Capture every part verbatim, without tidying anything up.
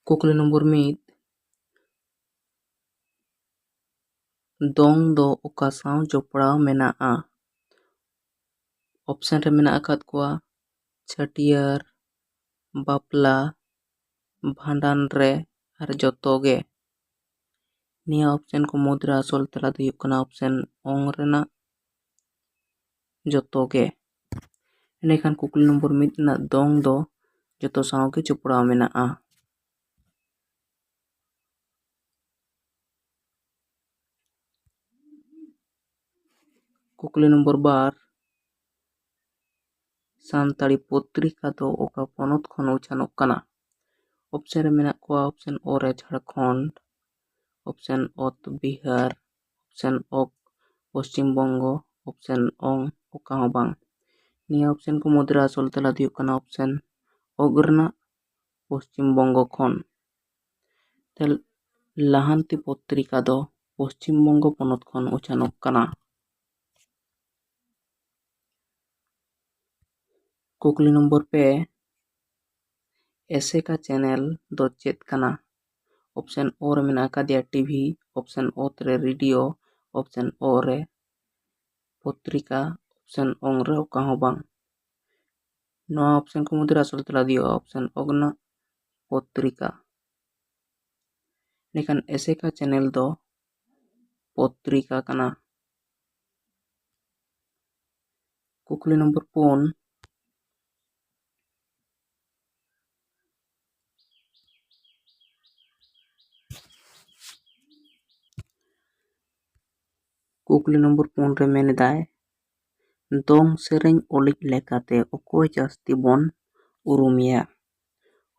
ᱠᱩᱠᱞᱤ ᱱᱚᱢᱵᱚᱨ ᱢᱤᱫ, ᱫᱚᱝ ᱫᱚ ᱚᱠᱟ ᱥᱟᱶ ᱡᱚᱯᱲᱟᱣ ᱢᱮᱱᱟᱜᱼᱟ? ᱚᱯᱥᱮᱱ ᱨᱮ ᱢᱮᱱᱟᱜ ᱟᱠᱟᱫ ᱠᱚᱣᱟ ᱪᱷᱟᱹᱴᱭᱟᱹᱨ, ᱵᱟᱯᱞᱟ, ᱵᱷᱟᱸᱰᱟᱱ ᱨᱮ ᱟᱨ ᱡᱚᱛᱚ ᱜᱮ᱾ ᱱᱤᱭᱟᱹ ᱚᱯᱥᱮᱱ ᱠᱚ ᱢᱩᱫᱽᱨᱮ ᱟᱥᱚᱞ ᱛᱮᱞᱟ ᱫᱚ ᱦᱩᱭᱩᱜ ᱠᱟᱱᱟ ᱚᱯᱥᱮᱱ ᱚᱝ ᱨᱮᱱᱟᱜ ᱡᱚᱛᱚ ᱜᱮ᱾ ᱮᱸᱰᱮᱠᱷᱟᱱ ᱠᱩᱠᱞᱤ ᱱᱚᱢᱵᱚᱨ ᱢᱤᱫ ᱨᱮᱱᱟᱜ ᱫᱚᱝ ᱫᱚ ᱡᱚᱛᱚ ᱥᱟᱶ ᱜᱮ ᱡᱚᱯᱲᱟᱣ ᱢᱮᱱᱟᱜᱼᱟ᱾ ᱠᱩᱠᱞᱤ ᱱᱚᱢᱵᱚᱨ ᱵᱟᱨ, ᱥᱟᱱᱛᱟᱲᱤ ᱯᱚᱛᱨᱤᱠᱟ ᱫᱚ ᱚᱠᱟ ᱯᱚᱱᱚᱛ ᱠᱷᱚᱱ ᱩᱪᱷᱟᱹᱱᱚᱜ ᱠᱟᱱᱟ? ᱚᱯᱥᱮᱱ ᱨᱮ ᱢᱮᱱᱟᱜ ᱠᱚᱣᱟ ᱚᱯᱥᱮᱱ ᱚ ᱨᱮ ᱡᱷᱟᱲᱠᱷᱚᱸᱰ, ᱚᱯᱥᱮᱱ ᱚ ᱛᱮ ᱵᱤᱦᱟᱨ, ᱚᱯᱥᱮᱱ ᱚᱠ ᱯᱚᱥᱪᱤᱢ ᱵᱚᱝᱜᱚ, ᱚᱯᱥᱮᱱ ᱚᱝ ᱚᱠᱟ ᱦᱚᱸ ᱵᱟᱝ᱾ ᱱᱤᱭᱟᱹ ᱚᱯᱥᱮᱱ ᱠᱚ ᱢᱩᱫᱽᱨᱮ ᱟᱥᱚᱞ ᱛᱮᱞᱟ ᱫᱚ ᱦᱩᱭᱩᱜ ᱠᱟᱱᱟ ᱚᱯᱥᱮᱱ ᱚᱜ ᱨᱮᱱᱟᱜ ᱯᱚᱥᱪᱤᱢ ᱵᱚᱝᱜᱚ ᱠᱷᱚᱱ᱾ ᱛᱮ ᱞᱟᱦᱟᱱᱛᱤ ᱯᱚᱛᱨᱤᱠᱟ ᱫᱚ ᱯᱚᱥᱪᱤᱢ ᱵᱚᱝᱜᱚ ᱯᱚᱱᱚᱛ ᱠᱷᱚᱱ ᱩᱪᱷᱟᱹᱱᱚᱜ ᱠᱟᱱᱟ᱾ ᱠᱩᱠᱞᱤ ᱱᱚᱢᱵᱚᱨ ᱯᱮ, ᱮᱥᱮᱠᱟ ᱪᱮᱱᱮᱞ ᱫᱚ ᱪᱮᱫ ᱠᱟᱱᱟ? ᱚᱯᱥᱮᱱ ᱚ ᱨᱮ ᱢᱮᱱᱟᱜ ᱟᱠᱟᱫᱮᱭᱟ ᱴᱤᱵᱷᱤ, ᱚᱯᱥᱮᱱ ᱚ ᱨᱮ ᱨᱮᱰᱤᱭᱳ, ᱚᱯᱥᱮᱱ ᱚ ᱨᱮ ᱯᱚᱛᱨᱤᱠᱟ, ᱚᱯᱥᱮᱱ ᱚᱝ ᱨᱮ ᱚᱠᱟ ᱦᱚᱸ ᱵᱟᱝ᱾ ᱱᱚᱣᱟ ᱚᱯᱥᱮᱱ ᱠᱚ ᱢᱩᱫᱽᱨᱮ ᱟᱥᱚᱞ ᱛᱮᱞᱟ ᱫᱚ ᱦᱩᱭᱩᱜᱼᱟ ᱚᱯᱥᱮᱱ ᱚᱜᱽᱱᱟ ᱯᱚᱛᱨᱤᱠᱟ᱾ ᱮᱸᱰᱮᱠᱷᱟᱱ ᱮᱥᱮᱠᱟ ᱪᱮᱱᱮᱞ ᱫᱚ ᱯᱚᱛᱨᱤᱠᱟ ᱠᱟᱱᱟ᱾ ᱠᱩᱠᱞᱤ ᱱᱚᱢᱵᱚᱨ ᱯᱩᱱ, ᱠᱩᱠᱞᱤ ᱱᱚᱢᱵᱚᱨ ᱯᱩᱱ ᱨᱮ ᱢᱮᱱ ᱮᱫᱟᱭ, ᱫᱚᱝ ᱥᱮᱨᱮᱧ ᱚᱞᱤᱡ ᱞᱮᱠᱟᱛᱮ ᱚᱠᱚᱭ ᱡᱟᱹᱥᱛᱤ ᱵᱚᱱ ᱩᱨᱩᱢᱮᱭᱟ?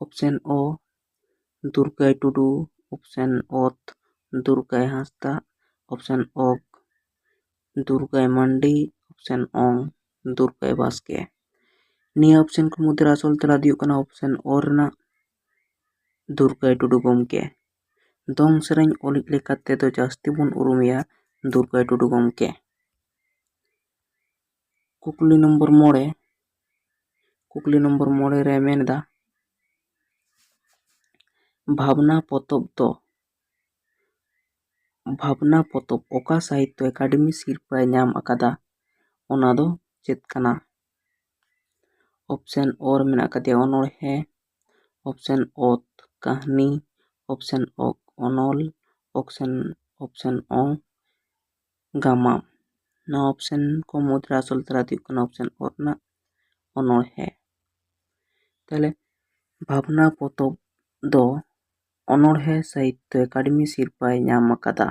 ᱚᱯᱥᱮᱱ ᱚ ᱫᱩᱨᱜᱟᱭ ᱴᱩᱰᱩ, ᱚᱯᱥᱮᱱ ᱚᱛ ᱫᱩᱨᱜᱟᱭ ᱦᱟᱸᱥᱫᱟ, ᱚᱯᱥᱮᱱ ᱚᱠ ᱫᱩᱨᱜᱟᱭ ᱢᱟᱱᱰᱤ, ᱚᱯᱥᱮᱱ ᱚᱝ ᱫᱩᱨᱜᱟᱭ ᱵᱟᱥᱠᱮ᱾ ᱱᱤᱭᱟᱹ ᱚᱯᱥᱮᱱ ᱠᱚ ᱢᱩᱫᱽᱨᱮ ᱟᱥᱚᱞ ᱛᱮᱞᱟ ᱫᱚ ᱦᱩᱭᱩᱜ ᱠᱟᱱᱟ ᱚᱯᱥᱮᱱ ᱚ ᱨᱮᱱᱟᱜ ᱫᱩᱨᱜᱟᱭ ᱴᱩᱰᱩ ᱜᱚᱢᱠᱮ᱾ ᱫᱚᱝ ᱥᱮᱨᱮᱧ ᱚᱞᱤᱡ ᱞᱮᱠᱟ ᱛᱮᱫᱚ ᱡᱟᱹᱥᱛᱤ ᱵᱚᱱ ᱩᱨᱩᱢᱮᱭᱟ ᱫᱩᱨᱜᱟᱭ ᱴᱩᱰᱩ ᱜᱚᱢᱠᱮ᱾ ᱠᱩᱠᱞᱤ ᱱᱚᱢᱵᱚᱨ ᱢᱚᱬᱮ, ᱠᱩᱠᱞᱤ ᱱᱚᱢᱵᱚᱨ ᱢᱚᱬᱮ ᱨᱮ ᱢᱮᱱ ᱮᱫᱟ, ᱵᱷᱟᱵᱽᱱᱟ ᱯᱚᱛᱚᱵ ᱫᱚ, ᱵᱷᱟᱵᱽᱱᱟ ᱯᱚᱛᱚᱵ ᱚᱠᱟ ᱥᱟᱦᱤᱛᱛᱚ ᱮᱠᱟᱰᱮᱢᱤ ᱥᱤᱨᱯᱟᱹᱭ ᱧᱟᱢ ᱟᱠᱟᱫᱟ, ᱚᱱᱟ ᱫᱚ ᱪᱮᱫ ᱠᱟᱱᱟ? ᱚᱯᱥᱮᱱ ᱚ ᱨᱮ ᱢᱮᱱᱟᱜ ᱟᱠᱟᱫᱮᱭᱟ ᱚᱱᱚᱬᱦᱮ, ᱚᱯᱥᱮᱱ ᱚᱛ ᱠᱟᱹᱦᱱᱤ, ᱚᱯᱥᱮᱱ ᱚᱠ ᱚᱱᱚᱞ, ᱚᱯᱥᱮᱱ, ᱚᱯᱥᱮᱱ ᱚᱝ ᱜᱟᱢᱟᱢ᱾ ᱱᱚᱣᱟ ᱚᱯᱥᱮᱱ ᱠᱚ ᱢᱩᱫᱽᱨᱮ ᱟᱥᱚᱞ ᱛᱮᱞᱟ ᱫᱚ ᱦᱩᱭᱩᱜ ᱠᱟᱱᱟ ᱚᱯᱥᱮᱱ ᱚ ᱨᱮᱱᱟᱜ ᱚᱱᱚᱬᱦᱮ᱾ ᱛᱟᱦᱞᱮ ᱵᱷᱟᱵᱽᱱᱟ ᱯᱚᱛᱚᱵ ᱫᱚ ᱚᱱᱚᱬᱦᱮ ᱥᱟᱦᱤᱛᱛᱚ ᱮᱠᱟᱰᱮᱢᱤ ᱥᱤᱨᱯᱟᱹᱭ ᱧᱟᱢ ᱟᱠᱟᱫᱟ᱾